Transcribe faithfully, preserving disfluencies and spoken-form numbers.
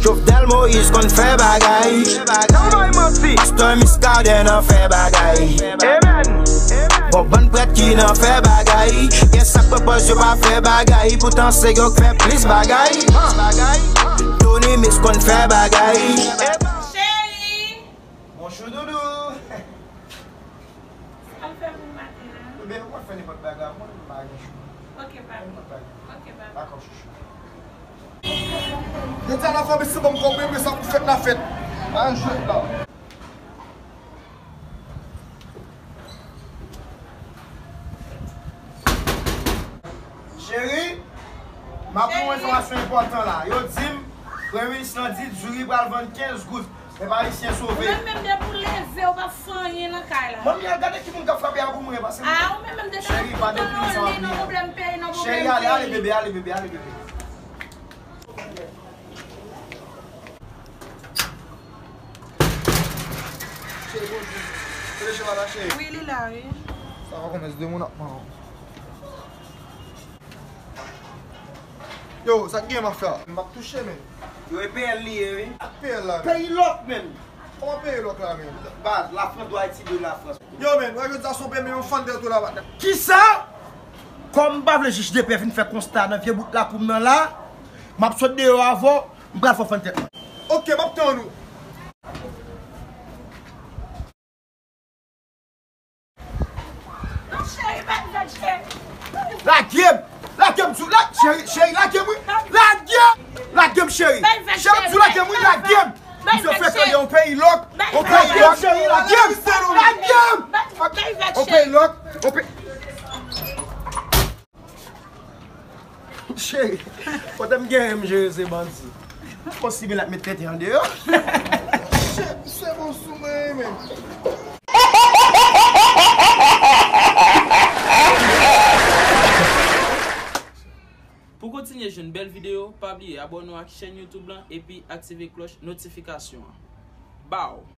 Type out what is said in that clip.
Jovenel Moïse konn fè bagay. Stormy Scarden nan fè bagay. Bon, bann prèt ki nan fè bagay. Gen sa k pwopòz yo pa fè bagay. Poutan se yo k fè plis bagay. Tony Mix konn fè bagay. Cheri! Bonjou doudou. Sa w fè pou maten an? Ebyen, nou pa fè nenpòt bagay, mwen, m pa gen chou. Ok, pa gen. Nenpòt bagay. Ok, pa gen. Dakò, chouchou. Jodi a la fanmi, se bon, m konprann, men sa pou fèt la fèt. Pa jwèt la. Cheri, m ap ba w enfòmasyon enpòtan la. Yo di m, premye minis lan di diri pral vann kenz goud. Pèp ayisyen sove. Ou menm menm depi w leve, ou pa fè anyen nan kay la. Manmi, al gade ki moun k ap frape a pou mwen, pase m. Ah, ou menm menm depi w leve, ou pa nan pwoblèm peyi, nan pwoblèm peyi. Cheri, ale, ale, bebe, ale, bebe, ale, bebe. Cheri, bonjou. Kote cheva la, cheri? Wi, li la, wi. Sa va, kòman de moun ap pran? Yo, sa k gen mafya? M ap touche, men. Yo, e P L li ye, wi. Ak P L la, men. Peyi lòk, men. Kòman peyi lòk la, men? Baz, Lafrans dwe Ayiti de Lafrans. Yo, men, wè jodi a se yon peyi, men yon fann tèt ou la, patnè. Kisa? Kòm m pa vle jij de pè vin fè konsta nan vye bout lakou m nan la, m ap sot deyò avè w, m pral fè w fann tèt mwen. Ok, m ap tann ou. Non, cheri, pa fè, cheri. Lage m! Lage m sou la, cheri, cheri, lage m, wi. Lage m! Lage m, cheri. Cheri, m sou lage m, wi, lage m. Misye frekante yon peyi lòk, yon peyi lòk, cheri, lage m! Lage m! Yon peyi lòk, yon peyi. Cheri, kote m genyen m jere se bandi. Bon, si Belat met tenten andeyò. Shit, se bon sou mwen, men. Pou kontinye jwenn bèl videyo, pa bliye abòne w ak chèn YouTube lan epi aktive klòch notifikasyon an. Baw!